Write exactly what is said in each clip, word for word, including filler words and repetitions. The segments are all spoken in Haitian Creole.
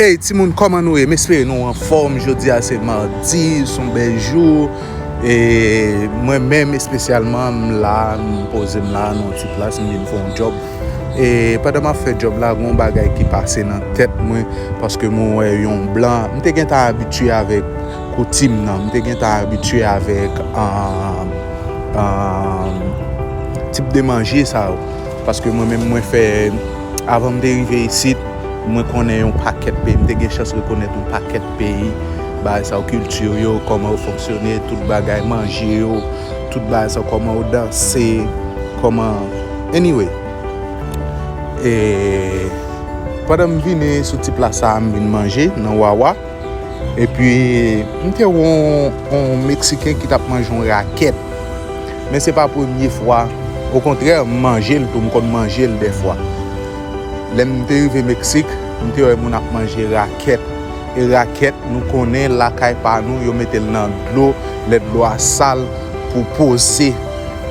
Hey timoun, kòman nou ye? M espere nou anfòm. Jodi a se madi, se yon bèl jou. E mwen menm espesyalman, m la, m poze m la nan yon ti plas, m vin fè yon djòb. E pandan m ap fè djòb la, gen yon bagay ki pase nan tèt mwen, paske mwen wè yon blan, m te gentan abitye avèk koutim nan, m te gentan abitye avèk, um, um, tip de manje sa yo. Paske mwen menm, mwen fè, avan m te rive isit, mwen konnen yon pakèt peyi, m te gen chans rekonèt yon pakèt peyi, bagay sa yo, kilti yo, kòman yo fonksyone, tout bagay, manje yo, tout bagay sa, kòman yo danse, kòman, anyway. E pandan m vini sou ti plas sa a, m vin manje nan Wawa. Epi, m te wè yon, yon Meksiken ki t ap manje yon rakèt. Men se pa premye fwa. Okontrè, m manje l tou, m konn manje l dèfwa. Lè m te rive Meksik, m te wè moun ap manje rakèt. E rakèt, nou konnen lakay pa nou, yo mete l nan dlo, lè dlo a sal, pou poze,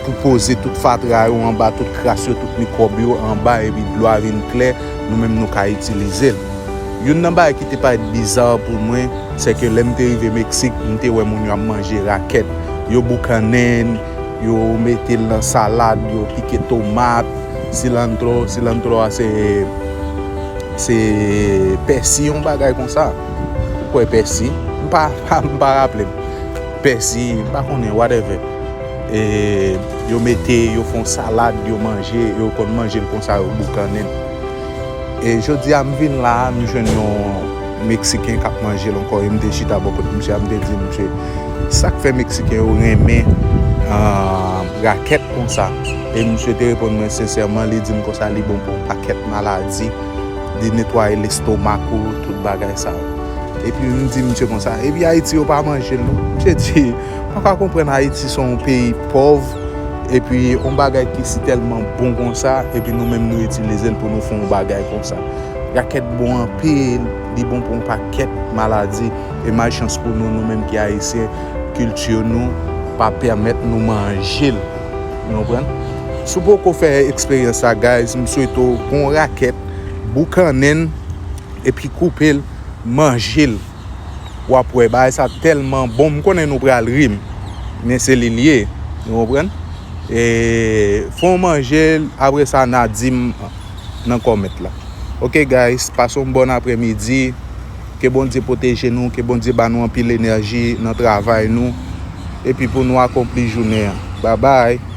pou poze tout fatra yo anba, tout kras yo, tout mikwòb yo anba, epi dlo a vin klè, nou menm nou ka itilize l. Youn nan bagay ki te parèt biza pou mwen, se ke lè m te rive Meksik, m te wè moun yo ap manje rakèt. Yo boukannen, yo mete l nan salad, yo pike tomat, cilantro, cilantro a se, se pèsi, yon bagay konsa. Ou kwè pèsi? M pa, pa, m pa raple m. Pèsi, m pa konnen, whatever. E yo mete, yo fè yon salad, yo manje, yo konn manje l konsa, yo boukannen l. E jodi a, m vin la a, m jwenn yon Meksiken k ap manje l ankò, e m te chita bò kot misye a, m te di misye, sa k fè Meksiken yo renmen, ah, rakèt konsa? E misye te reponn mwen sensèman, li di m konsa, li bon pou yon pakèt maladi, li netwaye lestomak ou, tout bagay sa yo. Epi m di misye konsa, epi Ayiti yo pa manje l non. Misye di, pa ka konprann Ayiti se yon peyi pòv, epi yon bagay ki si tèlman bon konsa, epi nou menm nou itilize l pou nou fè yon bagay konsa. Rakèt bon anpil, li bon pou yon pakèt maladi. E malchans pou nou, nou menm ki Ayisyen, kilti nou pa pèmèt nou manje l. Nou konprann? Si w poko fè eksperyans sa, guys, m swete w pran yon rakèt, boukannen l, epi koupe l, manje l. W ap wè, bagay sa tèlman bon. M konnen nou pral ri m, men se li l ye. Nou konprann? E, fè w manje l, apre sa, n a di m nan kòmant la. Ok, guys, pase yon bòn aprèmidi. Ke Bondye pwoteje nou, ke Bondye ba nou anpil enèji nan travay nou. Epi pou nou akonpli jounen an. Bye bye.